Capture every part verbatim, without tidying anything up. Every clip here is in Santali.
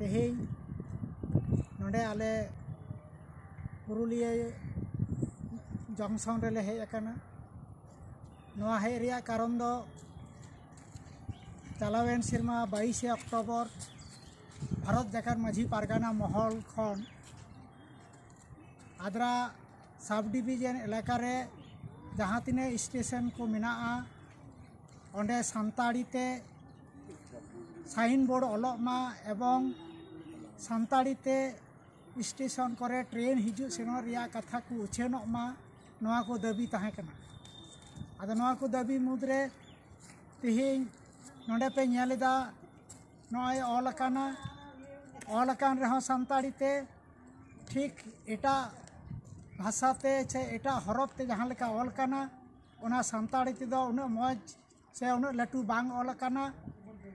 ᱛᱮᱦᱮᱧ ᱱᱚᱰᱮ ᱟᱞᱮ ᱯᱩᱨᱩᱞᱤᱭᱟᱹ ᱡᱚᱝᱥᱚᱱ ᱨᱮᱞᱮ ᱦᱮᱡ ᱟᱠᱟᱱᱟ᱾ ᱱᱚᱣᱟ ᱦᱮᱡ ᱨᱮᱭᱟᱜ ᱠᱟᱨᱚᱱ ᱫᱚ ᱪᱟᱞᱟᱣᱮᱱ ᱥᱮᱨᱢᱟ ᱵᱟᱭᱤᱥᱮ ᱚᱠᱴᱳᱵᱚᱨ ᱵᱷᱟᱨᱚᱛ ᱡᱟᱠᱟᱛ ᱢᱟᱹᱡᱷᱤ ᱯᱟᱨᱜᱟᱱᱟ ᱢᱚᱦᱚᱞ ᱠᱷᱚᱱ ᱟᱫᱽᱨᱟ ᱥᱟᱵ ᱰᱤᱵᱤᱡᱚᱱ ᱮᱞᱟᱠᱟ ᱨᱮ ᱡᱟᱦᱟᱸ ᱛᱤᱱᱟᱹᱜ ᱥᱴᱮᱥᱚᱱ ᱠᱚ ᱢᱮᱱᱟᱜᱼᱟ, ᱚᱸᱰᱮ ᱥᱟᱱᱛᱟᱲᱤ ᱛᱮ ᱥᱟᱭᱤᱱ ᱵᱳᱨᱰ ᱚᱞᱚᱜ ᱢᱟ ᱮᱵᱚᱝ ᱥᱟᱱᱛᱟᱲᱤ ᱛᱮ ᱥᱴᱮᱥᱚᱱ ᱠᱚᱨᱮ ᱴᱨᱮᱱ ᱦᱤᱡᱩᱜ ᱥᱮᱱᱚᱜ ᱨᱮᱭᱟᱜ ᱠᱟᱛᱷᱟ ᱠᱚ ᱩᱪᱷᱟᱹᱱᱚᱜ ᱢᱟ, ᱱᱚᱣᱟ ᱠᱚ ᱫᱟᱹᱵᱤ ᱛᱟᱦᱮᱸ ᱠᱟᱱᱟ᱾ ᱟᱫᱚ ᱱᱚᱣᱟ ᱠᱚ ᱫᱟᱹᱵᱤ ᱢᱩᱫᱽᱨᱮ ᱛᱮᱦᱮᱧ ᱱᱚᱰᱮ ᱯᱮ ᱧᱮᱞ ᱮᱫᱟ, ᱱᱚᱜᱼᱚᱭ ᱚᱞ ᱟᱠᱟᱱᱟ, ᱚᱞ ᱟᱠᱟᱱ ᱨᱮᱦᱚᱸ ᱥᱟᱱᱛᱟᱲᱤ ᱛᱮ, ᱴᱷᱤᱠ ᱮᱴᱟᱜ ᱵᱷᱟᱥᱟ ᱛᱮ ᱥᱮ ᱮᱴᱟᱜ ᱦᱚᱨᱚᱯ ᱛᱮ ᱡᱟᱦᱟᱸ ᱞᱮᱠᱟ ᱚᱞ ᱠᱟᱱᱟ, ᱚᱱᱟ ᱥᱟᱱᱛᱟᱲᱤ ᱛᱮᱫᱚ ᱩᱱᱟᱹᱜ ᱢᱚᱡᱽ ᱥᱮ ᱩᱱᱟᱹᱜ ᱞᱟᱹᱴᱩ ᱵᱟᱝ ᱚᱞ ᱟᱠᱟᱱᱟ᱾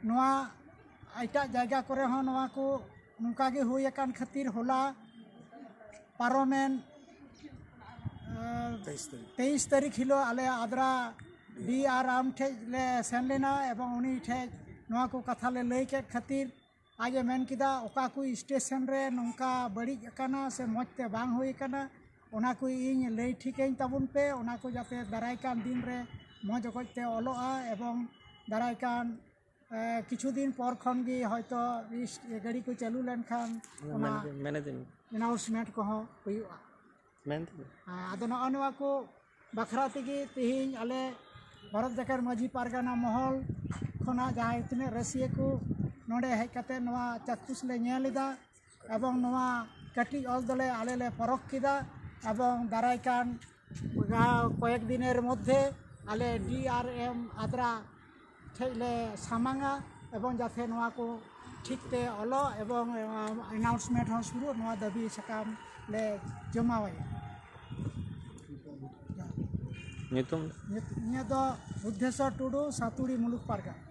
ᱱᱚᱣᱟ ᱮᱴᱟᱜ ᱡᱟᱭᱜᱟ ᱠᱚᱨᱮ ᱦᱚᱸ ᱱᱚᱣᱟ ᱠᱚ ᱱᱚᱝᱠᱟ ᱜᱮ ᱦᱩᱭ ᱟᱠᱟᱱ ᱠᱷᱟᱹᱛᱤᱨ ᱦᱚᱞᱟ ᱯᱟᱨᱚᱢᱮᱱ, ᱟᱸ, ᱛᱮᱭᱤᱥ ᱛᱟᱹᱨᱤᱠᱷ᱾ ᱛᱮᱭᱤᱥ ᱛᱟᱹᱨᱤᱠᱷ ᱦᱤᱞᱳᱜ ᱟᱞᱮ ᱟᱫᱽᱨᱟ ᱰᱤ ᱟᱨ ᱟᱢ ᱴᱷᱮᱡ ᱞᱮ ᱥᱮᱱ ᱞᱮᱱᱟ ᱮᱵᱚᱝ ᱩᱱᱤ ᱴᱷᱮᱡ ᱱᱚᱣᱟ ᱠᱚ ᱠᱟᱛᱷᱟ ᱞᱮ ᱞᱟᱹᱭ ᱠᱮᱫ ᱠᱷᱟᱹᱛᱤᱨ ᱟᱡ ᱮ ᱢᱮᱱ ᱠᱮᱫᱟ, ᱚᱠᱟ ᱠᱚ ᱥᱴᱮᱥᱚᱱ ᱨᱮ ᱱᱚᱝᱠᱟ ᱵᱟᱹᱲᱤᱡ ᱟᱠᱟᱱᱟ ᱥᱮ ᱢᱚᱡᱽ ᱛᱮ ᱵᱟᱝ ᱦᱩᱭ ᱟᱠᱟᱱᱟ, ᱚᱱᱟ ᱠᱚ ᱤᱧ ᱞᱟᱹᱭ ᱴᱷᱤᱠᱟᱹᱧ ᱛᱟᱵᱚᱱ ᱯᱮ, ᱚᱱᱟ ᱠᱚ ᱡᱟᱛᱮ ᱫᱟᱨᱟᱭ ᱠᱟᱱ ᱫᱤᱱ ᱨᱮ ᱢᱚᱡᱽ ᱚᱠᱚᱡ ᱛᱮ ᱚᱞᱚᱜᱼᱟ ᱮᱵᱚᱝ ᱫᱟᱨᱟᱭ ᱠᱟᱱ, ᱮ, ᱠᱤᱪᱷᱩ ᱫᱤᱱ ᱯᱚᱨ ᱠᱷᱚᱱ ᱜᱮ ᱦᱚᱭᱛᱚ ᱤᱥ-, ᱜᱟᱹᱰᱤ ᱠᱚ ᱪᱟᱹᱞᱩ ᱞᱮᱱᱠᱷᱟᱱ ᱚᱱᱟ ᱢᱮᱱᱮᱡᱤᱝ ᱮᱱᱟᱣᱩᱱᱥᱢᱮᱱᱴ ᱠᱚᱦᱚᱸ ᱦᱩᱭᱩᱜᱼᱟ᱾ ᱢᱮᱱ ᱛᱮᱫᱚ᱾ ᱦᱮᱸ, ᱟᱫᱚ ᱱᱚᱜᱼᱚ ᱱᱚᱣᱟ ᱠᱚ ᱵᱟᱠᱷᱨᱟ ᱛᱮᱜᱮ ᱛᱮᱦᱮᱧ ᱟᱞᱮ ᱵᱷᱟᱨᱚᱛ ᱡᱟᱠᱟᱛ ᱢᱟᱹᱡᱷᱤ ᱯᱟᱨᱜᱟᱱᱟ ᱢᱚᱦᱚᱞ ᱠᱷᱚᱱᱟᱜ ᱡᱟᱦᱟᱸᱭ ᱛᱤᱱᱟᱹᱜ ᱨᱟᱹᱥᱤᱭᱟᱹ ᱠᱚ ᱱᱚᱰᱮ ᱦᱮᱡ ᱠᱟᱛᱮ ᱱᱚᱣᱟ ᱪᱟᱠᱠᱩᱥ ᱞᱮ ᱧᱮᱞ ᱮᱫᱟ ᱮᱵᱚᱝ ᱱᱚᱣᱟ ᱠᱟᱹᱴᱤᱡ ᱚᱞ ᱫᱚᱞᱮ ᱟᱞᱮ ᱞᱮ ᱯᱚᱨᱚᱠ ᱠᱮᱫᱟ ᱮᱵᱚᱝ ᱫᱟᱨᱟᱭ ᱠᱟᱱ ᱜᱟ-, ᱠᱚᱭᱮᱠ ᱫᱤᱱᱮᱨ ᱢᱚᱫᱽᱫᱷᱮ ᱟᱞᱮ ᱰᱤ ᱟᱨ ᱮᱢ ᱟᱫᱽᱨᱟ ᱴᱷᱮᱡ ᱞᱮ ᱥᱟᱢᱟᱝᱟ ᱮᱵᱚᱝ ᱡᱟᱛᱮ ᱱᱚᱣᱟ ᱠᱚ ᱴᱷᱤᱠ ᱛᱮ ᱚᱞᱚᱜ ᱮᱵᱚᱝ ᱮᱱᱟᱣᱩᱱᱥᱢᱮᱱᱴ ᱦᱚᱸ ᱥᱩᱨᱩᱜ, ᱱᱚᱣᱟ ᱫᱟᱹᱵᱤ ᱥᱟᱠᱟᱢ ᱞᱮ ᱡᱚᱢᱟᱣᱟᱭᱟ᱾ ᱧᱩᱛᱩᱢ? ᱧᱩᱛ-, ᱤᱧᱟᱹᱜ ᱫᱚ ᱵᱩᱫᱽᱫᱷᱮᱥᱣᱚᱨ ᱴᱩᱰᱩ, ᱥᱟᱹᱛᱩᱲᱤ ᱢᱩᱞᱩᱠ ᱯᱟᱨᱜᱟᱱᱟ᱾